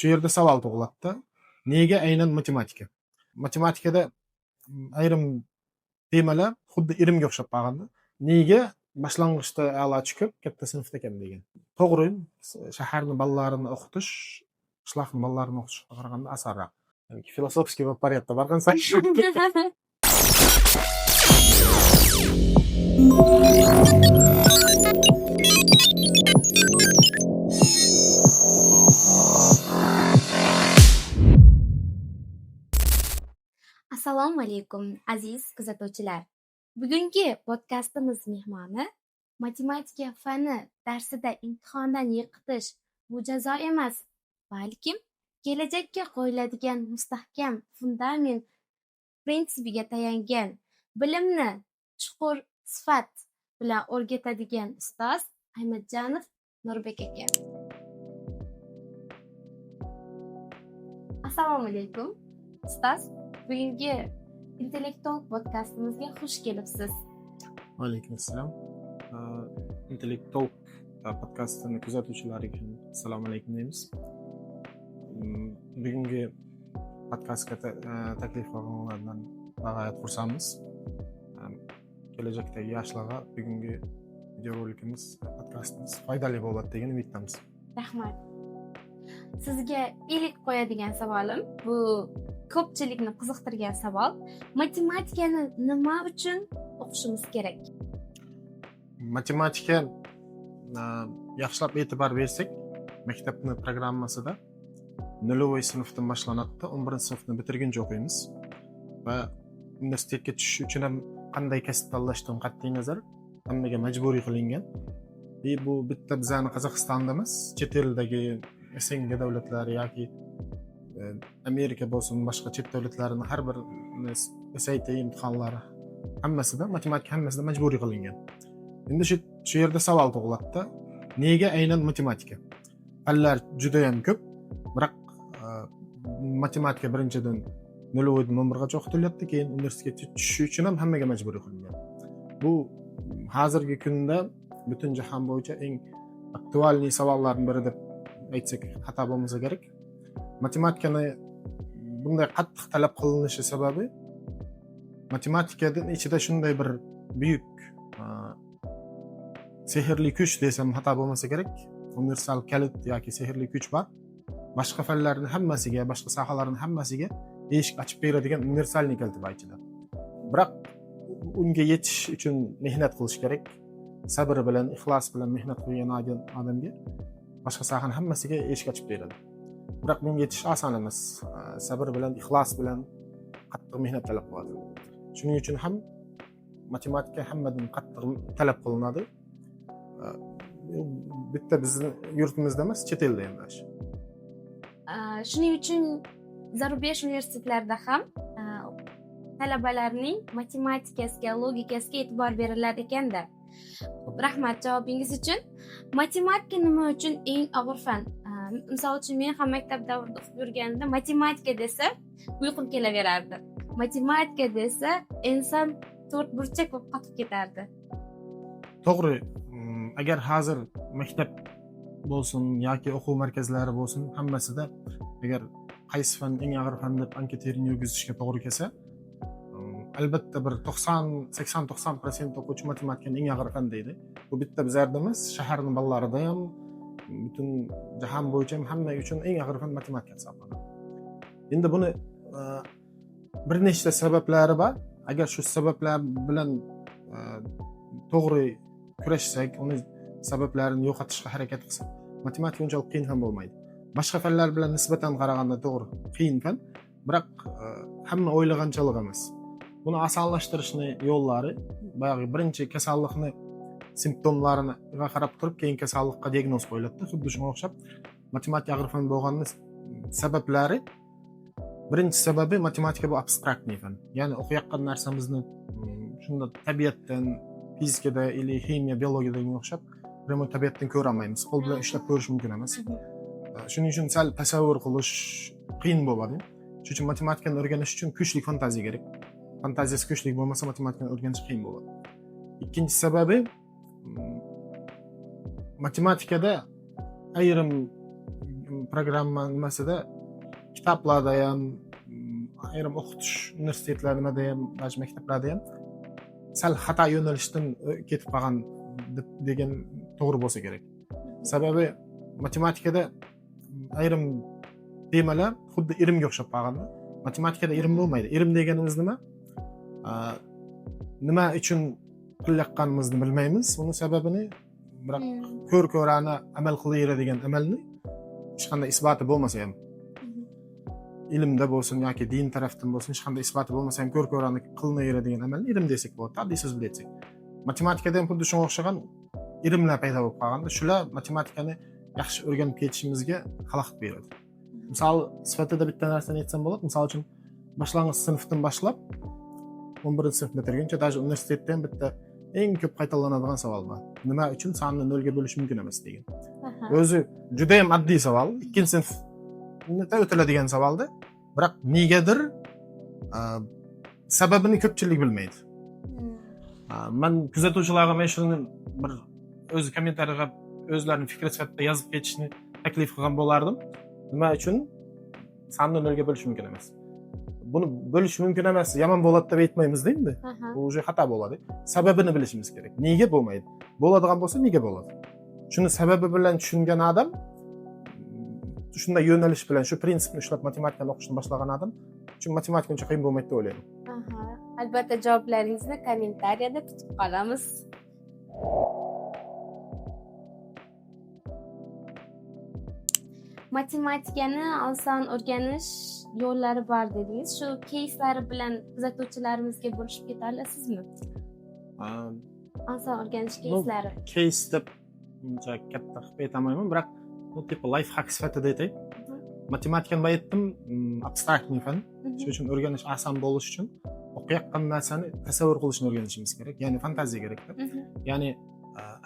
Shu yerda savol tug'iladi-da. Nega aynan matematika? Matematikada ayrim temalar xuddi ilmga o'xshab qolganda, nega boshlang'ichda a'lochi ko'p, katta sinfda kam degan. To'g'ri, shaharni bolalarini o'qitish qishloqni bolalarini o'qitishga qaraganda osonroq. Ya'ni философский bo'lib boryapti borgan sayin. Assalomu alaykum, aziz kuzatuvchilar. Bugungi podkastimiz mehmoni matematika fani darsida imtihondan yiqitish bu jazo emas, balkim kelajakka qo'yiladigan mustahkam fundament prinsipiga tayangan bilimni chuqur sifat bilan o'rgatadigan ustoz Ahmadjonov Nurbek aka. Assalomu alaykum, ustoz. Bugungi Intellektual podkastimizga xush kelibsiz. Va alaykum assalom. Intellektual podkastini kuzatuvchilariga ham assalomu alaykum deymiz. Bugungi podkastga taklif qilganlardan bag'oyat xursandmiz. Kelajakdagi yoshlarga bugungi videorolikimiz, podkastimiz foydali bo'ladi degan umiddamiz. Rahmat. Sizga ilk qo'yadigan savolim, bu ko'pchilikni qiziqtirgan savol: matematikani nima uchun o'qishimiz kerak? Matematika, yaxshilab e'tibor bersak, maktabni programmasida нулевой sinfdan boshlanadida, 11-sinfni bitirguncha o'qiymiz va universitetga tushish uchun ham qanday kasb tanlashdan qat'iy nazar hammaga majburiy qilingan. И bu bitta bizani Qozog'istonda emas, chet eldagi СНГ davlatlari yoki Amerika bo'lsin, boshqa chet davlatlarini har bir SAT imtihonlari hammasida matematika, hammasida majburiy qilingan. Endi shu yerda savol tug'iladida, nega aynan matematika? Fanlar judayam ko'p, biroq matematika birinchidan нулевой dan 11gacha o'qitilyapti, keyin universitetga tushish uchun ham hammaga majburiy qilingan. Bu hozirgi kunda butun jahon bo'yicha eng актуальный savollarning biri deb aytsak, xato bo'lmasa kerak. Matematikani bunday qattiq talab qilinishi sababi matematikani ichida shunday bir buyuk sehrli kuch desam, xato bo'lmasa kerak, universal kalit yoki sehrli kuch bor. Boshqa fanlarni hammasiga, boshqa sohalarni hammasiga eshik ochib beradigan универсальный kaliti bor ichida. Biroq unga yetish uchun mehnat qilish kerak. Sabr bilan, ixlos bilan mehnat qilgan odamga boshqa sohani hammasiga eshik ochib beradi. Biroq bunga yetish oson emas. Sabr bilan, ixlos bilan qattiq mehnat talab qiladi. Shuning uchun ham matematika hammadan qattiq talab qilinadi. Bitta bizni yurtimizda emas, chet elda ham mana shu. Shuning uchun зарубеж universitetlarida ham talabalarning matematikasiga, logikasiga e'tibor beriladi ekanda. Rahmat javobingiz uchun. Matematika nima uchun eng og'ir fan? Misol uchun, men ham maktab davrida o'qib yurganimda matematika desa, uyqum kelaverardi. Matematika desa, inson to'rt burchak bo'lib qotib ketardi. To'g'ri, agar hozir maktab bo'lsin yoki o'quv markazlari bo'lsin, hammasida agar qaysi fan eng og'ir fan deb anketa yurgizishga to'g'ri kelsa, albatta bir 90, 80-90% o'quvchi matematikani eng og'ir fan deydi. Bu bitta bizlarda emas, shaharni bolalarida ham, butun jahon bo'yicha ham hamma uchun eng og'ir fan matematika hisoblanadi. Endi buni bir nechta sabablari bor. Agar shu sabablar bilan to'g'ri kurashsak, uni sabablarini yo'qotishga harakat qilsak, matematika unchalik qiyin ham bo'lmaydi. Boshqa fanlar bilan nisbatan qaraganda, to'g'ri, qiyin fan, biroq hamma o'ylaganchalik emas. Buni osonlashtirishni yo'llari boyagi birinchi kasallikni simptomlariga qarab turib, keyin kasallikqa diagnoz qo'yiladida. Xuddi shunga o'xshab matematika og'ir fan bo'lganini sabablari, birinchi sababi, matematika bu абстрактный fan, ya'ni o'qiyotgan narsamizni shunda tabiatdan, fizikada или ximiya, biologiyadagi o'xshab прямо tabiatdan ko'ra olmaymiz, qo'l bilan ushlab ko'rish mumkin emas. Shuning uchun sal tasavvur qilish qiyin bo'ladi. Shuning uchun matematikani o'rganish uchun kuchli fantaziya kerak. Fantaziyasi kuchli bo'lmasa, matematikani o'rganish qiyin bo'ladi. Ikkinchi sababi, matematikada ayrim Programma nimasida, kitoblarda ham, ayrim o'qitish universitetlar nimada ham, даже maktablarda ham sal xato yo'nalishdan ketib qolgan deb degan to'g'ri bo'lsa kerak. Sababi matematikada ayrim temalar xuddi ilmga o'xshab qolganda. Matematikada ilm bo'lmaydi. Ilm deganimiz nima? Nima uchun qilayotganimizni bilmaymiz uni sababini, biroq ko'r ko'rona amal qilaveradigan amalni hech qanday isboti bo'lmasa ham, ilmda bo'lsin yoki din tarafdan bo'lsin, hech qanday isboti bo'lmasa ham ko'r ko'rona qilinaveradigan amalni ilm desak bo'ladi, oddiy so'z bilan aytsak. Matematikada ham xuddi shunga o'xshagan ilmlar paydo bo'lib qolganda, shular matematikani yaxshi o'rganib ketishimizga xalaqit beradi. Misol sifatida bitta narsani aytsam bo'ladi. Misol uchun, boshlang'ich sinfdan boshlab 11-sinf bitirguncha, даже universitetda ham bitta eng ko'p qaytalanadigan savol bor: nima uchun sonni nolga bo'lish mumkin emas degan. O'zi judayam oddiy savol, ikkinchi sinfda o'tiladigan savolda, biroq negadir sababini ko'pchilik bilmaydi. Man kuzatuvchilarga men shuni bir o'zi kommentariyga o'zlarini fikri sifatida yozib ketishni taklif qilgan bo'lardim: nima uchun sonni nolga bo'lish mumkin emas? Buni bo'lish mumkin emas, yomon bo'ladi deb aytmaymizda endi. Bu уже xato bo'ladi. Sababini bilishimiz kerak, nega bo'lmaydi, bo'ladigan bo'lsa, nega bo'ladi? Shuni sababi bilan tushungan odam, shunday yo'nalish bilan, shu prinsipni ushlab matematikani o'qishni boshlagan odam uchun matematika uncha qiyin bo'lmaydi deb o'ylayman. Albatta, javoblaringizni kommentariyada kutib qolamiz. Matematikani oson o'rganish yo'llari bor dedingiz. Shu keyslari bilan kuzatuvchilarimizga bo'lishib keta olasizmi? Oson o'rganish keyslari. Кейс deb uncha katta qilib aytolmayman, biroq bu типа лайфхак sifatida aytay. Matematikani boya aytdim, абстрактный fan. Shuning uchun o'rganish oson bo'lishi uchun o'qiyotgan narsani tasavvur qilishni o'rganishimiz kerak, ya'ni fantaziya kerakda. Ya'ni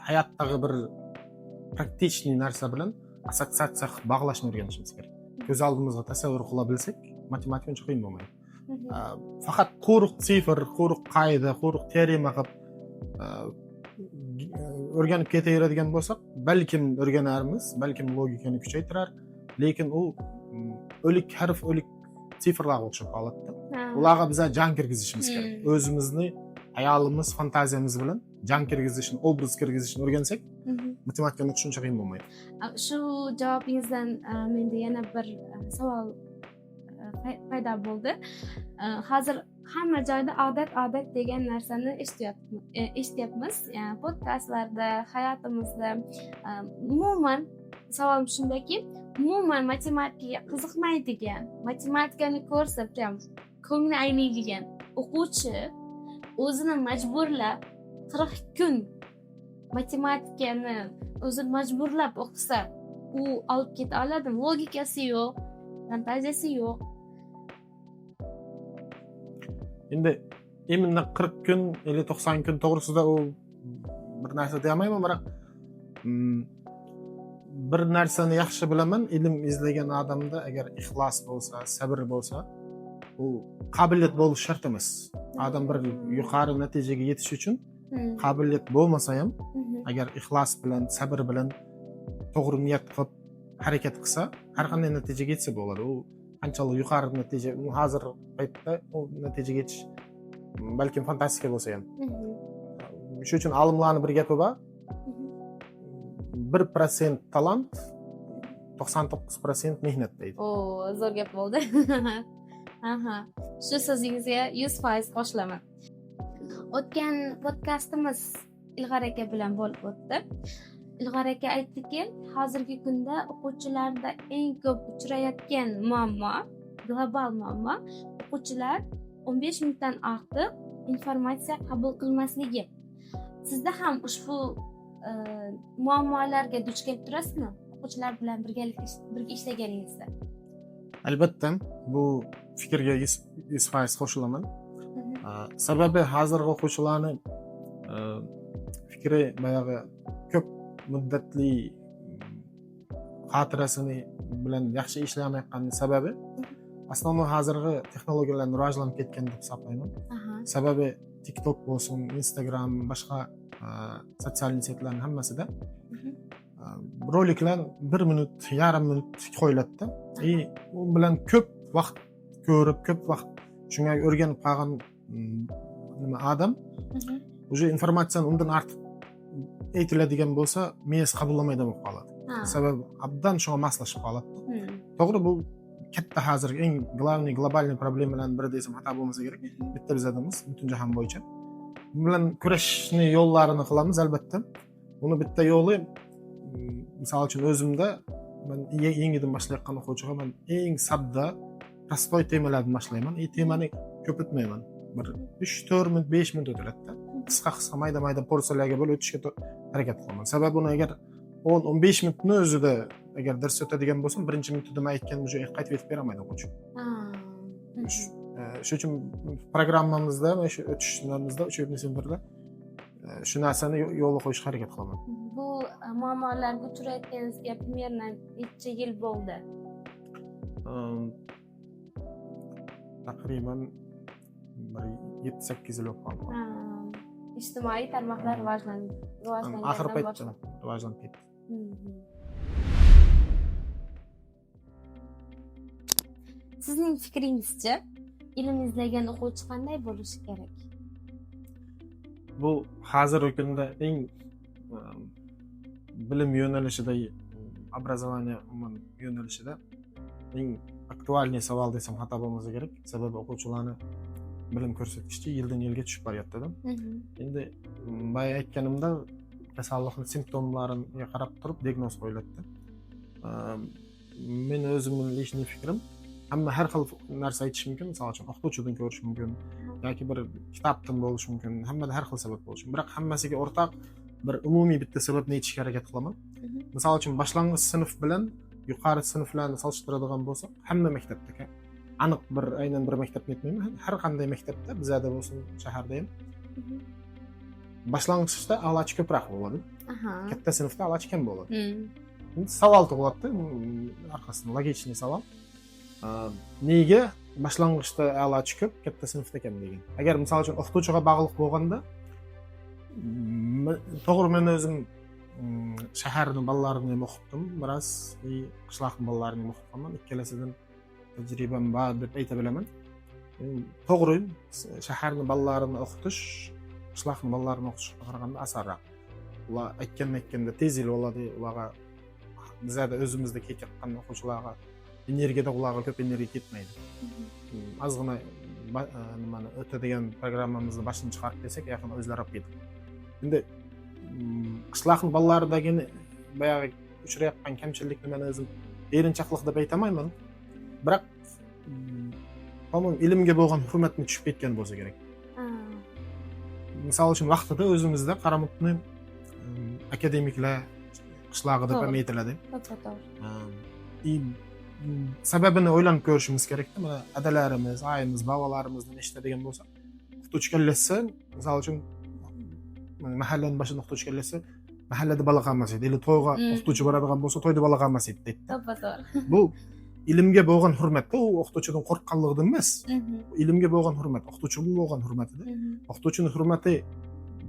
hayotdagi bir практичный narsa bilan assotsiatsiya qilib bog'lashni o'rganishimiz kerak. Ko'z oldimizga tasavvur qila bilsak, matematika uncha qiyin bo'lmaydi. Faqat quruq цифр, quruq qoida, quruq teorema qilib o'rganib ketaveradigan bo'lsak, balkim o'rganarmiz, balkim logikani kuchaytirar, lekin u o'lik harf, o'lik цифр larga o'xshab qoladida. Ularga biza jon kirgizishimiz kerak. O'zimizni hayolimiz, fantaziyamiz bilan jon kirgizishni, obraz kirgizishni o'rgansak, matematikani o'qish uncha qiyin bo'lmaydi. Shu javobingizdan menda yana bir savol paydo bo'ldi. Hozir hamma joyda odat, odat degan narsani eshityapmiz. Podkastlarda, hayotimizda. Umuman, savolim shundaki, umuman matematikaga qiziqmaydigan, matematikani ko'rsa прям ko'ngli ayniydigan o'quvchi o'zini majburlab 40 kun matematikani o'zini majburlab o'qisa, u olib keta oladimi? Logikasi yo'q, fantaziyasi yo'q. Endi именно 40 kun или 90 kun to'g'risida u bir narsa deyolmayman, biroq bir narsani yaxshi bilaman: ilm izlagan odamda agar ixlos bo'lsa, sabr bo'lsa, u qobiliyat bo'lishi shart emas. Odam bir yuqori natijaga yetish uchun qobiliyat bo'lmasa ham, agar ixlos bilan, sabr bilan, to'g'ri niyat qilib harakat qilsa, har qanday natijaga yetsa bo'ladi. U qanchalik yuqori natija, u hozir paytda u natijaga yetish balkim fantastika bo'lsa ham. Shuning uchun olimlarni bir gapi bor: 1% talant, 99% mehnat deydi. O, zo'r gap bo'ldi. Aha, shu so'zingizga 100% qo'shilaman. O'tgan podkastimiz Ilg'or aka bilan bo'lib o'tdi. Ilg'or aka aytdiki, hozirgi kunda o'quvchilarda eng ko'p uchrayotgan muammo, global muammo, o'quvchilar 15 minutdan ortiq informatsiya qabul qilmasligi. Sizda ham ushbu muammolarga duch kelib turasizmi o'quvchilar bilan birgalikda birga ishlaganingizda? Albatta, bu fikrga 100% qo'shilaman. Sababi hozirgi o'quvchilarni fikri boyag'i ko'p muddatli xotirasini bilan yaxshi ishlamayotganini sababi основной hozirgi texnologiyalarni rivojlanib ketgan deb hisoblayman. Sababi TikTok bo'lsin, Instagram, boshqa социальный сеть larni hammasida Roliklar 1 minut, yarim minut qo'yiladi. И u bilan ko'p vaqt ko'rib, ko'p vaqt shunga o'rganib qolgan nima odam уже informatsiyani undan ortiq aytiladigan bo'lsa, miyasi qabullamay bo'lib qoladi. Sababi obdan shunga moslashib qoladi. To'g'ri, bu katta hozir eng главный глобальный problemalarning biri desam xato bo'lmasa kerak. Bitta bizada emas, butun jahon bo'yicha. Bu bilan kurashishni yo'llarini qilamiz albatta. Buni bitta yo'li, misol uchun, o'zimda man yangidan boshlayotgan o'quvchiga man eng sodda, простой temalardan boshlayman и temani ko'p o'tmayman. Bir 3-4 minut, 5 minut o'tiladida. Qisqa qisqa, mayda mayda porsiyalarga bo'lib o'tishga harakat qilaman. Sababi uni agar 10-15 minutni o'zida agar dars o'tadigan bo'lsam, birinchi minutida man aytgan уже qaytib aytib berolmaydi o'quvchi. Shu uchun programmamizda, mana shu o'tishlarimizda, учебный центр da shu narsani yo'lga qo'yishga harakat qilaman. Bu muammolarga uchrayotganingizga примерно necha yil bo'ldi? Taqriban bir 7-8 yil bo'lib qoldi. Ha, ijtimoiy tarmoqlar rivojlangandan Oxir paytda boshlab. rivojlanib ketdi. Sizning fikringizcha, ilm izlagan o'quvchi qanday bo'lishi kerak? Bu hozirgi kunda eng bilim yo'nalishida, образование umuman yo'nalishida eng актуальный savol desam xato bo'lmasa kerak. Sababi o'quvchilarni bilim ko'rsatkichi yildan yilga tushib boryaptida. Endi boya aytganimda, kasallikni simptomlariga qarab turib diagnoz qo'yiladida. Men o'zimni личный fikrim, hamma har xil narsa aytishi mumkin. Misol uchun, o'qituvchidan ko'rish mumkin yoki bir kitobdan bo'lishi mumkin. Hammada har xil sabab bo'lishi mumkin, biroq hammasiga o'rtaq bir umumiy bitta sababni aytishga harakat qilaman. Misol uchun, boshlang'ich sinf bilan yuqori sinflarni solishtiradigan bo'lsak, hamma maktabda, aniq bir aynan bir maktabni aytmayman, har qanday maktabda, bizada bo'lsin, shaharda ham boshlang'ichda a'lochi ko'proq bo'ladi, katta sinfda a'lochi kam bo'ladi. Endi savol tug'iladida, orqasidan логичный savol: nega boshlang'ichda a'lochi ko'p, katta sinfda kam degan. Agar, misol uchun, o'qituvchiga bog'liq bo'lganda, to'g'ri, men o'zim shaharni bolalarini ham o'qitdim biroz и qishloqni bolalarini ham o'qitganman, ikkalasidan tajribam bor deb ayta bilaman. To'g'ri, shaharni bolalarini o'qitish qishloqni bolalarini o'qitishga qaraganda osonroq. Ular aytgan aytganda tez ilib oladi. Ularga bizada o'zimizda ketayotgan o'quvchilarga energiyada ularga ko'p energiya ketmaydi. Ozgina nimani o'tadigan programmamizni boshini chiqarib bersak, yaqin o'zlari olib ketadi. Endi qishloqni bolalaridagini boyagi uchrayotgan kamchilikni man o'zim erinchoqlik deb aytolmayman, biroq по моему ilmga bo'lgan hurmatni tushib ketgan bo'lsa kerak. Misol uchun, vaqtida o'zimizda Qaramutni akademiklar qishlog'i deb ham aytiladi. To'ppa to'g'ri. И sababini o'ylanib ko'rishimiz kerakda. Mana adalarimiz, ayimiz, bobolarimizdan eshitadigan bo'lsak, o'qituvchi kelsa, misol uchun, mana mahallani boshida o'qituvchi kelsa, mahallada bola qolmas edi или to'yga o'qituvchi boradigan bo'lsa, to'yda bola qolmas edi deydi. To'ppa to'g'ri. Bu ilmga bo'lgan hurmatda, u o'qituvchidan qo'rqqanligidan emas, ilmga bo'lgan hurmat, o'qituvchiga bo'lgan hurmatida. O'qituvchini hurmati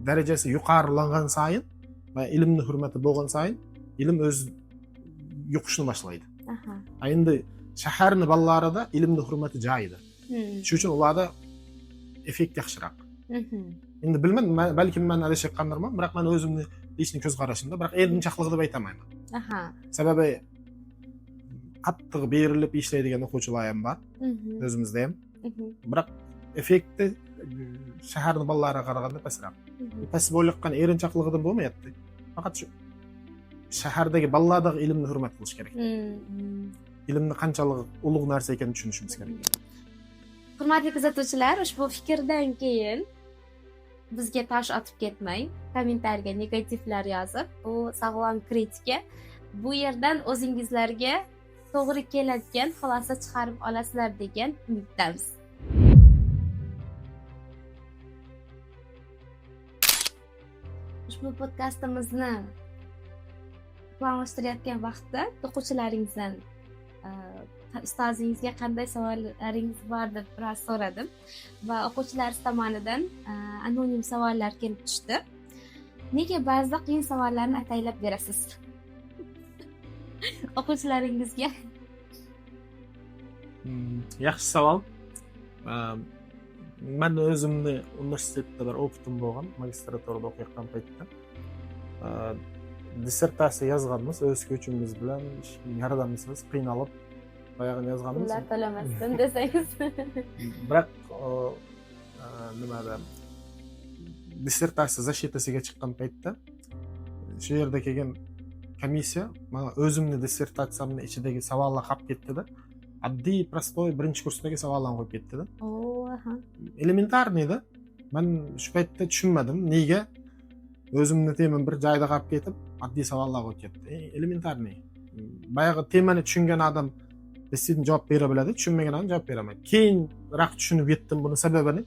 darajasi yuqorilangan sayin va ilmni hurmati bo'lgan sayin ilm o'z yuqishni boshlaydi. A endi shaharni bolalarida ilmni hurmati joyida, shuning uchun ularda effekt yaxshiroq. Endi bilmadim, balkim man adashayotgandirman, biroq man o'zimni личный ko'z qarashimda, biroq erinchoqlik deb aytolmayman. Sababi qattiq berilib ishlaydigan o'quvchilar ham bor o'zimizda ham, biroq effekti shaharni bolalariga qaraganda pastroq. Past bo'layotgan erinchoqligidan bo'lmayapti, faqat shu shahardagi bolalardagi ilmni hurmat qilish kerak. Ilmni qanchalik ulug' narsa ekanini tushunishimiz kerak. Hurmatli kuzatuvchilar, ushbu fikrdan keyin bizga tosh otib ketmang, kommentariyga negativlar yozib, bu sog'lom kritika. Bu yerdan o'zingizlarga to'g'ri keladigan xulosa chiqarib olasizlar degan umiddamiz. Ushbu podkastimizni planlashtirayotgan vaqtda o'quvchilaringizdan ustozingizga qanday savollaringiz bor deb biroz so'radim va o'quvchilar tomonidan anonim savollar kelib tushdi. Nega ba'zida qiyin savollarni ataylab berasiz? O'quvchilaringizga. Yaxshi savol. Man o'zimni universitetda bir опыт im bo'lgan, magistraturada o'qiyotgan paytda dissertatsiya yozganmiz o'z kuchimiz bilan, hech kim yordamisiz, qiynalib boyag'ini yozganmiz. Pullar to'lamasdan desangiz. Biroq nimada, dissertatsiya защита siga chiqqan paytda shu yerda kelgan komissiya mana o'zimni dissertatsiyamni ichidagi savollar qolib ketdida, oddiy, простой, birinchi kursdagi savollarni qo'yib ketdida. O, aha. Элементарный da. Man shu paytda tushunmadim, nega o'zimni temam bir joyda qolib ketib, oddiy savollar qo'yib ketdi. Элементарный, boyagi temani tushungan odam действительно javob bera biladi, tushunmagan odam javob berolmaydi. Keyinroq tushunib yetdim buni sababini.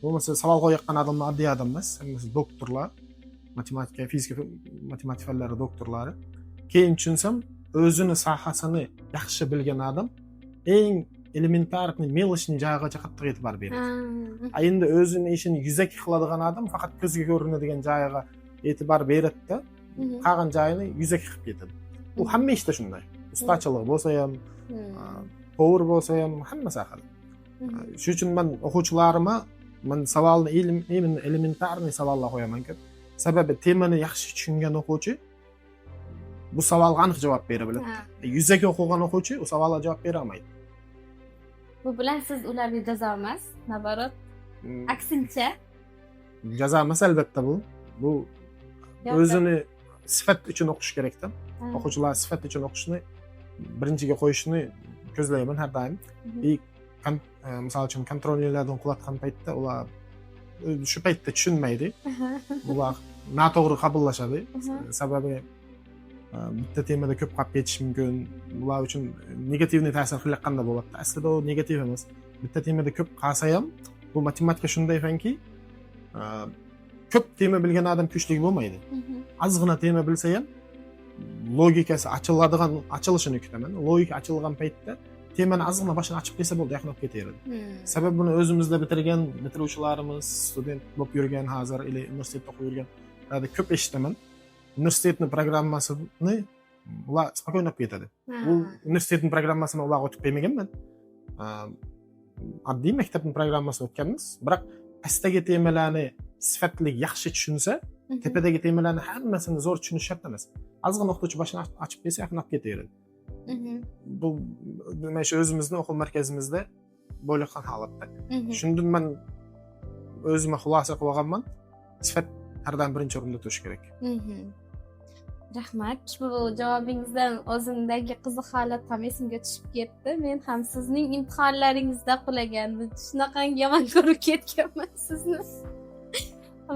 Bo'lmasa savol qo'yayotgan odamlar oddiy odam emas, hammasi doktorlar, matematika, fizika, matematika fanlari doktorlari. Keyin tushunsam, o'zini sohasini yaxshi bilgan odam eng элементарный, мелочный joyigacha qattiq e'tibor beradi. A endi o'zini ishini yuzaki qiladigan odam faqat ko'zga ko'rinadigan joyiga e'tibor beradida, qolgan joyini yuzaki qilib ketadi. U hamma ishda shunday, ustachilik bo'lsa ham, повар bo'lsa ham, hamma sohada. Shuning uchun man o'quvchilarimga man savolni именно элементарный savollar qo'yaman ko'p, sababi temani yaxshi tushungan o'quvchi bu savolga aniq javob bera biladi. Yuzaki o'qigan o'quvchi u savolga javob bera olmaydi. Bu bilan siz ularga jazo emas, наоборот, aksincha. Jazo emas albatta, bu o'zini sifat uchun o'qish kerakda. O'quvchilar sifat uchun o'qishni birinchiga qo'yishni ko'zlayman har doim. И misol uchun, контрольный lardan qulatgan paytda ular shu paytda tushunmaydi, ular noto'g'ri qabullashadi. Sababi bitta temada ko'p qolib ketish mumkin, ular uchun негативный ta'sir qilayotganda bo'ladi. Aslida u negativ emas, bitta temada ko'p qolsa ham, bu matematika shunday fanki, ko'p tema bilgan odam kuchli bo'lmaydi. Ozgina tema bilsa ham logikasi ochiladigan, ochilishini kutaman. Logika ochilgan paytda temani ozgina boshini ochib bersa bo'ldi, yaqin olib ketaveradi. Sababi buni o'zimizda bitirgan bitiruvchilarimiz, student bo'lib yurgan hozir или universitetda o'qib yurganlarda ko'p eshitaman, universitetni programmasini ular спокойно olib ketadi. U universitetni programmasini ularga o'tib qo'ymaganman, oddiy maktabni programmasini o'tganmiz, biroq pastdagi temalarni sifatli yaxshi tushunsa, tepadagi temalarni hammasini zo'r tushunish shart emas, ozgina o'qituvchi boshini ochib bersa, yaqin olib ketaveradi. Bu mana shu o'zimizni o'quv markazimizda bo'layotgan holatda. Shundan man o'zimga xulosa qilib olganman, sifat har doim birinchi o'rinda turishi kerak. Rahmat. Ushbu javobingizdan o'zimdagi qiziq holat ham esimga tushib ketdi. Men ham sizning imtihonlaringizda qulagandim. Shunaqangi yomon ko'rib ketganman sizni.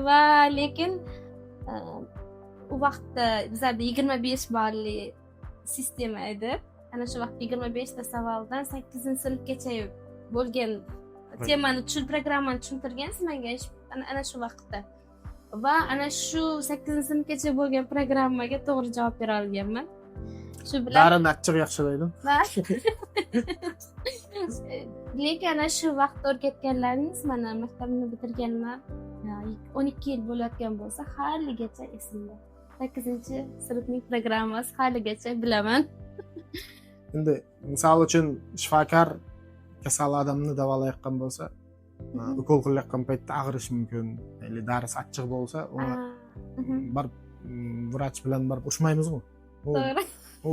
Va lekin u vaqtda bizlarda 25 balli sistema edi. Ana shu vaqt 25 ta savoldan 8 sinfgacha bo'lgan temani tushun, programmani tushuntirgansiz menga ana shu vaqtda. Va ana shu 8 sinfgacha bo'lgan programmaga to'g'ri javob bera olganman. Shu bilan Darini achchiq yaxshi deydi. Va lekin ana shu vaqtda o'rgatganlaringiz mana maktabni bitirganman 12 yil bo'layotgan bo'lsa, haligacha esimda. 8 sinfning programmasi haligacha bilaman. Endi misol uchun, shifokor kasal odamni davolayotgan bo'lsa, ukol qilayotgan paytda og'rishi mumkin или darisi achchiq bo'lsa, uni borib vrach bilan borib urushmaymizku. U To'g'ri. u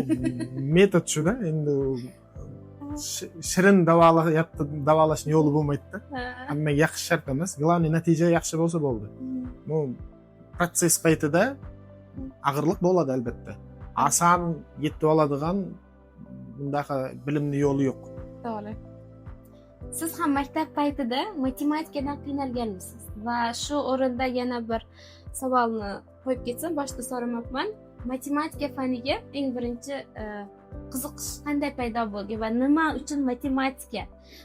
metod shuda, endi u shirin davolayapti, davolashni yo'li bo'lmaydida. Hammaga yaxshi shart emas, главный natija yaxshi bo'lsa bo'ldi. Bu protsess paytida og'irlik bo'ladi albatta, oson yetib oladigan bundaqa bilimni yo'li yo'q. To'g'ri. Siz ham maktab paytida matematikadan qiynalganmisiz? Va shu o'rinda yana bir savolni qo'yib ketsam, boshida so'ramabman. Matematika faniga eng birinchi qiziqish qanday paydo bo'lgan va nima uchun matematika?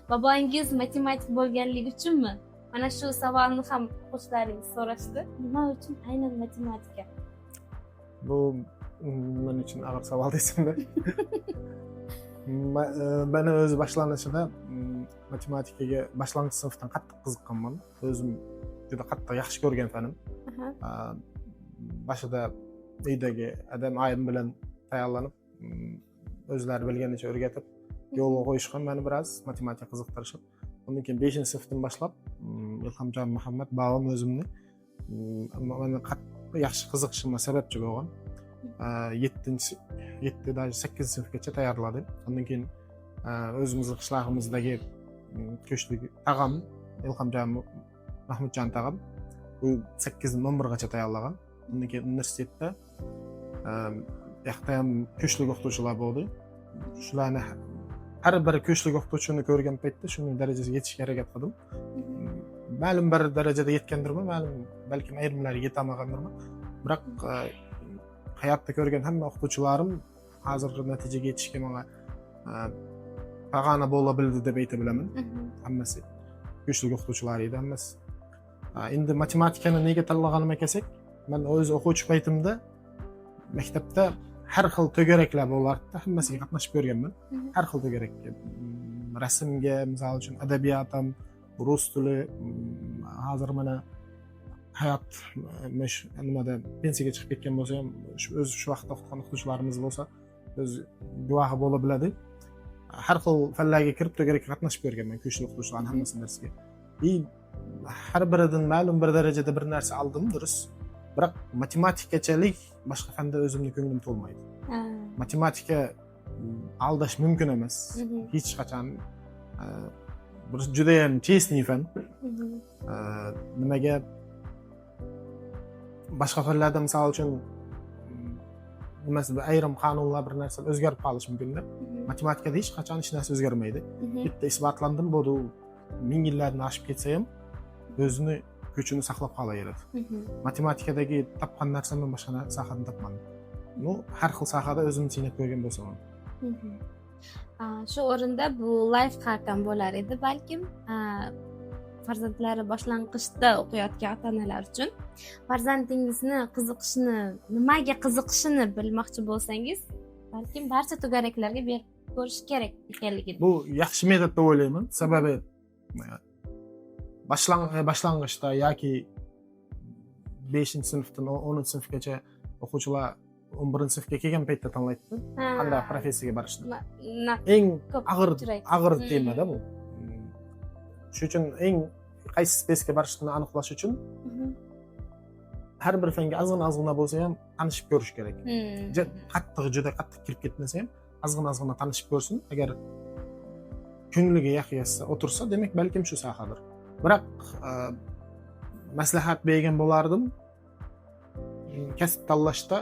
Bobongiz matematik bo'lganligi uchunmi? Mana shu savolni ham o'quvchilaringiz so'rashdi. Nima uchun aynan matematika? Bu men uchun og'ir savol desamda. Mani o'zi boshlanishida matematikaga boshlang'ich sinfdan qattiq qiziqqanman, o'zim juda qattiq yaxshi ko'rgan fanim. Boshida uydagi adam, oyim bilan tayyorlanib O'zlari bilganicha o'rgatib yo'lga qo'yishgan meni biroz matematika qiziqtirishib. Undan keyin 5-sinfdan boshlab Ilhomjon Muhammad bobom o'zimni mani yaxshi qiziqishimga sababchi bo'lgan. 7, 7 даже 8 sinfgacha tayyorladi. Undan keyin o'zimizni qishlog'imizdagi ko'chlik tag'am Ilhomjon Mahmudjon tag'am u 8 11gacha tayyorlagan. Undan keyin universitetda yoqda ham kuchli o'qituvchilar bo'ldi. Shularni har bir kuchli o'qituvchini ko'rgan paytda shuning darajasiga yetishga harakat qildim. Ma'lum bir darajada yetgandirman, ma'lum balkim ayrimlariga yetolmagandirman. Biroq hayotda ko'rgan hamma o'qituvchilarim hozirgi natijaga yetishga menga pag'ana bo'la bildi deb ayta bilaman. Hammasi kuchli o'qituvchilar edi hammasi. Endi matematikani nega tanlaganimga kelsak, man o'zi o'quvchi paytimda maktabda har xil to'garaklar bo'lardi, hammasiga qatnashib ko'rganman. Har xil to'garakka, rasmga, misol uchun, adabiyot ham, rus tili, hozir mana hayot nimada pensiyaga chiqib ketgan bo'lsa ham, o'zi shu vaqtda o'qitgan o'qituvchilarimiz bo'lsa, o'zi guvohi bo'la biladi. Har xil fanlarga kirib to'garakka qatnashib ko'rganman, kuchli o'qituvchilarni hammasini darsiga. И har biridan ma'lum bir darajada bir narsa oldim, durust. Biroq matematikachalik boshqa fanda o'zimni ko'nglim to'lmaydi. Matematika aldash mumkin emas. Hech qachon. Bir judayam честный fan. Nimaga boshqa fanlarda, misol uchun, nimasi ayrim qonunlar, bir narsa o'zgarib qolishi mumkinda. Matematikada hech qachon hech narsa o'zgarmaydi. Bitta isbotlandim, bo'ldi, u ming yillarni oshib ketsa ham o'zini kuchini saqlab qolaveradi. Matematikadagi topgan narsamni boshqa sohadan topmadim. Ну, har xil sohada o'zimni sinab ko'rgan bo'lsam ham. Shu o'rinda bu лайфхак ham bo'lar edi balkim, farzandlari boshlang'ichda o'qiyotgan ota onalar uchun. Farzandingizni qiziqishini, nimaga qiziqishini bilmoqchi bo'lsangiz, balkim barcha to'garaklarga berib ko'rish kerak ekanligini. Bu yaxshi metod deb o'ylayman. Sababi boshlang'ichda yoki 5-sinfdan 10-sinfgacha o'quvchilar 11-sinfga kelgan paytda tanlaydida qanday professiyaga borishni. Eng ko'p og'ir uchraydi. Og'ir temada bu. Shuning uchun eng qaysi spesga borishni aniqlash uchun har bir fanga ozgina ozgina bo'lsa ham tanishib ko'rish kerak. Qattiq, juda qattiq kirib ketmasa ham, ozgina ozgina tanishib ko'rsin. Agar ko'ngliga yaqin o'tirsa, demak, balkim shu sohadir. Biroq maslahat bergan bo'lardim, kasb tanlashda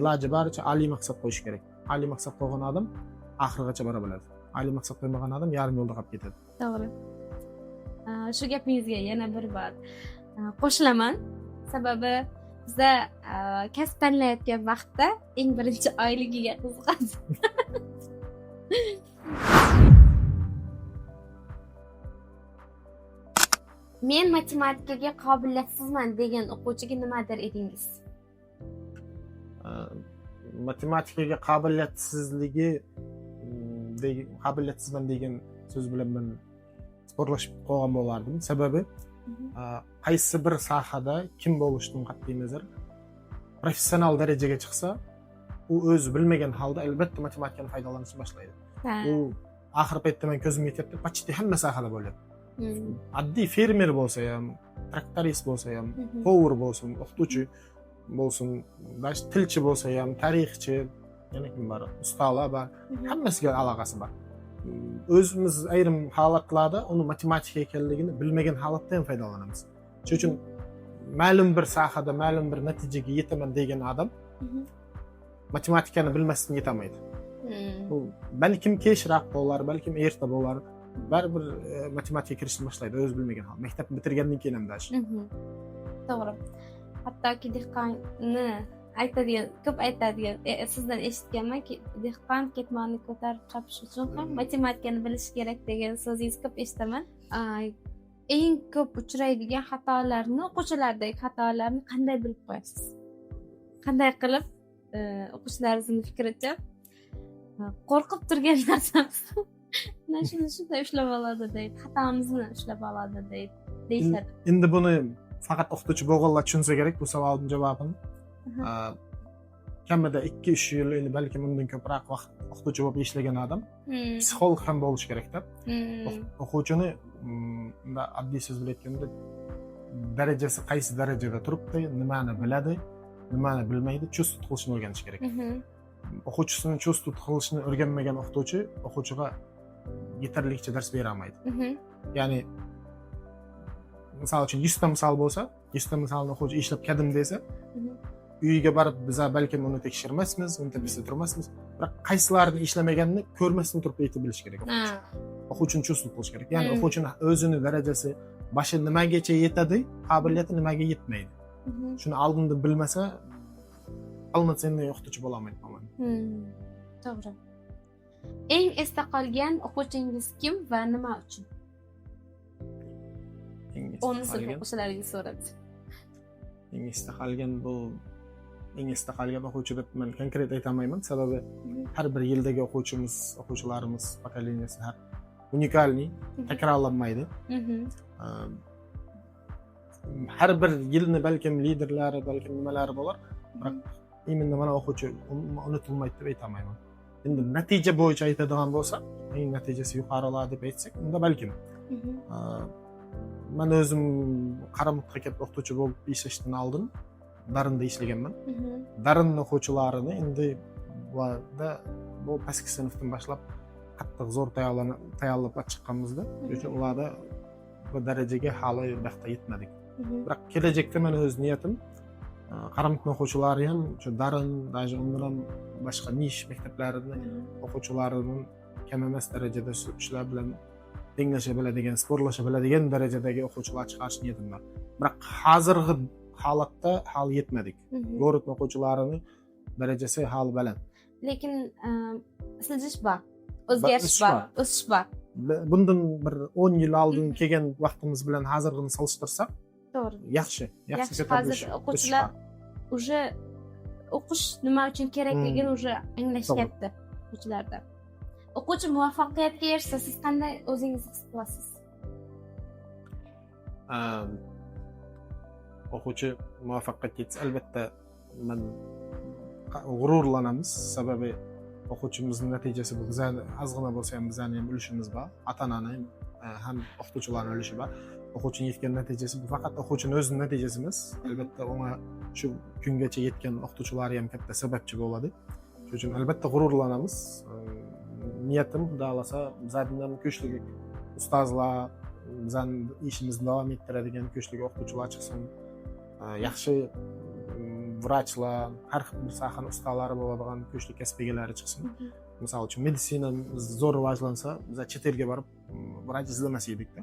iloji boricha oliy maqsad qo'yish kerak. Oliy maqsad qo'ygan odam oxirigacha bora biladi, oliy maqsad qo'ymagan odam yarim yo'lda qolib ketadi. To'g'ri. Shu gapingizga yana bir bor qo'shilaman. Sababi biza kasb tanlayotgan vaqtda eng birinchi oyligiga qiziqamiz. Men matematikaga qobiliyatsizman degan o'quvchiga nima der edingiz? Matematikaga qobiliyatsizligi qobiliyatsizman degan so'z bilan men sporlashib qolgan bo'lardim. Sababi qaysi bir sohada kim bo'lishidan qat'iy nazar professional darajaga chiqsa, u o'zi bilmagan holda albatta matematikani foydalanishni boshlaydi. U oxirgi paytda man ko'zimga yetyapti, почти hamma sohada bo'lyapti. Oddiy fermer bo'lsa ham, traktorist bo'lsa ham, повар bo'lsin, o'qituvchi bo'lsin, даже tilchi bo'lsa ham, tarixchi, yana kim bor, ustalar bor, hammasiga aloqasi bor. O'zimiz ayrim holatlarda uni matematika ekanligini bilmagan holatda ham foydalanamiz. Shuning uchun ma'lum bir sohada ma'lum bir natijaga yetaman degan odam matematikani bilmasdan yetolmaydi. Bu balkim kechroq bo'lar, balkim erta bo'lar, baribir matematika kirishni boshlaydi o'zi bilmagan holda, maktabni bitirgandan keyin ham даже. To'g'ri. Hattoki dehqonni aytadigan, ko'p aytadigan, sizdan eshitganmanki, dehqon ketmonni ko'tarib chopish uchun ham matematikani bilish kerak degan so'zingizni ko'p eshitaman. Eng ko'p uchraydigan xatolarni, o'quvchilardagi xatolarni qanday bilib qo'yasiz? Qanday qilib, o'quvchilaringizni fikricha, qo'rqib turgan narsamiz mana shuni shunday ushlab oladi deydi, xatomizni ushlab oladi deydi, deyishadi. Endi buni faqat o'qituvchi bo'lganlar tushunsa kerak bu savolning javobini. Kamida 2-3 yil endi balkim undan ko'proq vaqt o'qituvchi bo'lib ishlagan odam psixolog ham bo'lishi kerakda. O'quvchini bunday oddiy so'z bilan aytganda darajasi qaysi darajada turibdi, nimani biladi, nimani bilmaydi, чувствовать qilishni o'rganish kerak. O'quvchisini чувствовать qilishni o'rganmagan o'qituvchi o'quvchiga yetarlicha dars bera olmaydi. Ya'ni misol uchun 100 ta misol bo'lsa, 100 ta misolni o'quvchi ishlab keldim desa, uyiga borib biza balkim uni tekshirmasmiz, uni tepasida turmasmiz, biroq qaysilarini ishlamaganini ko'rmasdan turib aytib bilish kerak o'quvchi. O'quvchini чувствовать qilish kerak, ya'ni o'quvchini o'zini darajasi, boshi nimagacha yetadi, qobiliyati nimaga yetmaydi, shuni oldindan bilmasa, полноценный o'qituvchi bo'lolmaydi, по-моему. To'g'ri. Eng esda qolgan o'quvchingiz kim va nima uchun? Eng esda 10 sinf qolgan o'quvchilariga so'radi. Eng esda qolgan, bu eng esda qolgan o'quvchi deb man konkret aytolmayman, sababi har bir yildagi o'quvchimiz, o'quvchilarimiz поколения si har уникальный, takrorlanmaydi. Har bir yilni balkim liderlari, balkim nimalari bo'lar, biroq именно mana o'quvchi unutilmaydi deb aytolmayman. Endi natija bo'yicha aytadigan bo'lsak, eng natijasi yuqorilar deb aytsak, unda balkim man o'zim Qaramutga kelib o'qituvchi bo'lib ishlashdan oldin Darinda ishlaganman. Darin o'quvchilarini endi bularda bu pastki sinfdan boshlab qattiq zo'r tayyorlab chiqqanmizda. Shuning uchun ularda bu darajaga hali bu yoqda yetmadik. Biroq kelajakda mani o'z niyatim Qaramutni o'quvchilari ham shu Darin, даже undan ham boshqa nish maktablarini o'quvchilaridan kam emas darajada shular bilan tenglasha biladigan, sporlasha biladigan darajadagi o'quvchilar chiqarish niyatim bor. Biroq hozirgi holatda hali yetmadik. Город o'quvchilarini darajasi hali baland. Lekin siljish bor, o'zgarish o'sish bor, bor. O'sish bor. Bundan bir 10 yil oldin kelgan vaqtimiz bilan hozirgini solishtirsak, yaxshi, yaxshi Yaxshi, ko'tarilish, hozir o'sish o'quvchilar bor. уже o'qish nima uchun kerakligini уже anglashyapti o'quvchilarda. O'quvchi muvaffaqiyatga erishsa, siz qanday o'zingizni his qilasiz? O'quvchi muvaffaqiyatga yetsa, albatta man g'ururlanamiz, sababi o'quvchimizni natijasi bu bizani ozgina bo'lsa ham bizani ham ulushimiz bor, ota onani ham, ham o'qituvchilarni ulushi bor. O'quvchini yetgan natijasi bu faqat o'quvchini o'zini natijasi emas, albatta unga shu kungacha yetgan o'qituvchilari ham katta sababchi bo'ladi. Shuning uchun albatta g'ururlanamiz. Niyatim, xudo xohlasa, bizlardan ham kuchli ustozlar, bizani ishimizni davom ettiradigan kuchli o'qituvchilar chiqsin, yaxshi vrachlar, har xil bir sohani ustalari bo'ladigan kuchli kasb egalari chiqsin. Misol uchun, meditsinamiz zo'r rivojlansa, biz chet elga borib vrach izlamas edikda.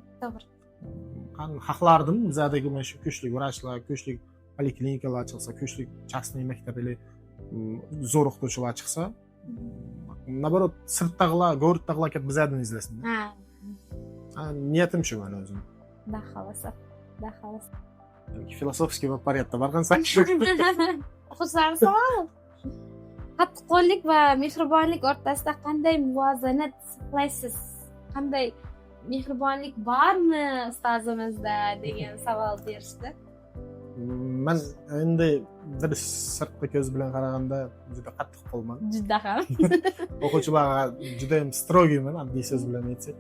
Xohlardim, bizadagi mana shu kuchli vrachlar, kuchli poliklinikalar chiqsa, kuchli частный maktab или zo'r o'qituvchilar chiqsa, наоборот, sirtdagilar, город dagilar kelib bizlardan izlasin. Niyatim shu mani o'zim. Xudo xohlasa, xudo xohlasa. Философский bo'lib boryapti borgan sayin. O'quvchilarni savoli: qattiqqo'llik va mehribonlik o'rtasida qanday muvozanat saqlaysiz? Qanday mehribonlik bormi ustozimizda degan savol berishdi. Man endi bir sirtqi ko'z bilan qaraganda juda qattiq qo'lman. Juda ham. O'quvchilarga judayam строгий man, oddiy so'z bilan aytsak.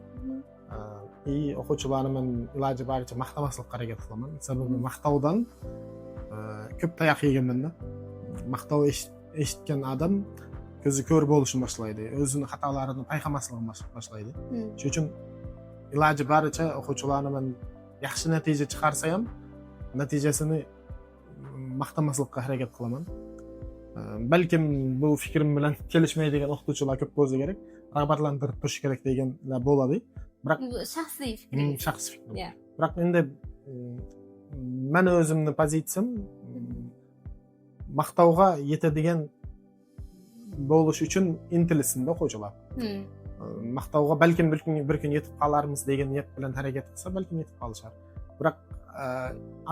И o'quvchilarni man iloji boricha maqtamaslikka harakat qilaman, sababi maqtovdan ko'p tayoq yeganmanda. Maqtov eshitgan odam ko'zi ko'r bo'lishni boshlaydi, o'zini xatolarini payqamaslikni boshlaydi. Shuning uchun iloji boricha o'quvchilarni man yaxshi natija chiqarsa ham natijasini maqtamaslikka harakat qilaman. Balkim bu fikrim bilan kelishmaydigan o'qituvchilar ko'p bo'lsa kerak, rag'batlantirib turish kerak deganlar bo'ladi, biroq Bu shaxsiy fikringiz. Shaxsiy fikrim. Biroq endi mani o'zimni pozitsiyam maqtovga yetadigan bo'lish uchun intilsinda o'quvchilar. Maqtovga balkim bir kun yetib qolarmiz degan niyat bilan harakat qilsa, balkim yetib qolishar. Biroq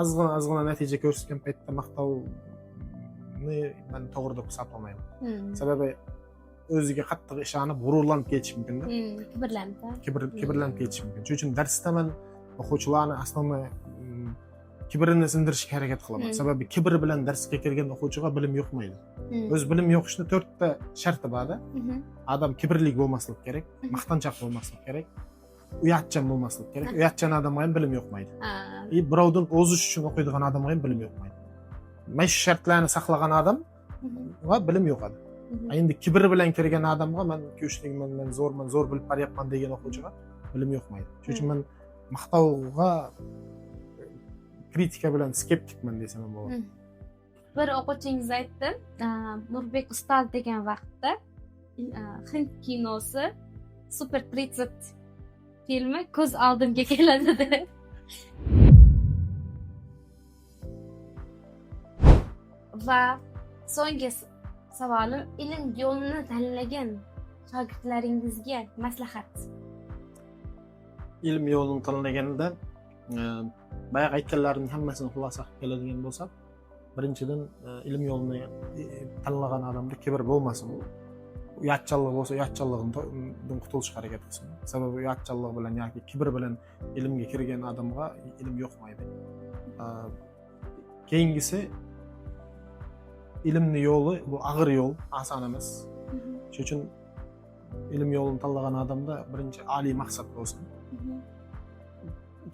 ozgina ozgina natija ko'rsatgan paytda maqtovni man to'g'ri deb hisoblamayman, sababi o'ziga qattiq ishonib, g'ururlanib ketishi mumkinda. Kibrlanib, a? Kibrlanib ketishi mumkin. Shuning uchun darsda man o'quvchilarni основной Kibrini sindirishga harakat qilaman. Sababi kibr bilan darsga kirgan o'quvchiga bilim yuqmaydi. O'zi bilim yuqishni to'rtta sharti borda. Odam kibrlik bo'lmasligi kerak, maqtanchoq bo'lmasligi kerak, uyatchan bo'lmasligi kerak. Uyatchan odamga ham bilim yuqmaydi. И birovdan o'zish uchun o'qiydigan odamga ham bilim yuqmaydi. Mana shu shartlarni saqlagan odamga bilim yo'qadi. Endi kibr bilan kirgan odamga, man kuchliman, man zo'rman, zo'r bilib boryapman degan o'quvchiga bilim yo'qmaydi. Shuning uchun man maqtovga kritika bilan skeptikman desam ham bo'ladi. Bir o'quvchingiz aytdi, Nurbek ustoz degan vaqtda hind kinosi "Super 30" filmi ko'z oldimga keladi deb. Va so'nggi savolim: ilm yo'lini tanlagan shogirdlaringizga maslahat. Ilm yo'lini tanlaganda, boyagi aytganlarimni hammasini xulosa qilib keladigan bo'lsak, birinchidan, ilm yo'lini tanlagan odamda kibr bo'lmasin. Uyatchanlik bo'lsa, uyatchanlig'idan qutulishga harakat qilsin, sababi uyatchanlik bilan yoki kibr bilan ilmga kirgan odamga ilm yoqmaydi. Keyingisi, ilmni yo'li bu og'ir yo'l, oson emas. Shuning uchun ilm yo'lini tanlagan odamda birinchi oliy maqsad bo'lsin,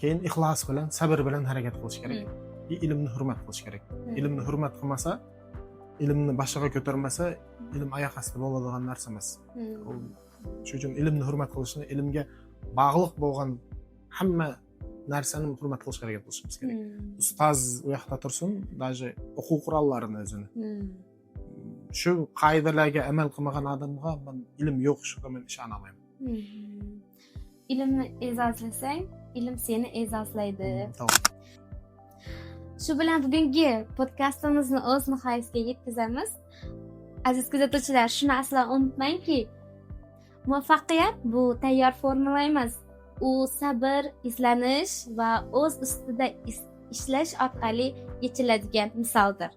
keyin ixlos bilan, sabr bilan harakat qilish kerak и ilmni hurmat qilish kerak. Ilmni hurmat qilmasa, ilmni boshiga ko'tarmasa, ilm oyoq osti bo'ladigan narsa emas. Shuning uchun ilmni hurmat qilishni, ilmga bog'liq bo'lgan hamma narsani hurmat qilishga harakat qilishimiz kerak. Ustoz u yoqda tursin, даже o'quv qurollarini o'zini. Shu qoidalarga amal qilmagan odamga man ilm yo'q, shuga man ishona olmayman. Ilmni e'zozlasang, ilm seni e'zozlaydi. To'g'ri. Shu bilan bugungi podkastimizni o'z nihoyasiga yetkazamiz. Aziz kuzatuvchilar, shuni aslo unutmangki, muvaffaqiyat bu tayyor formula emas. U sabr, izlanish va o'z ustida ishlash orqali yechiladigan misoldir.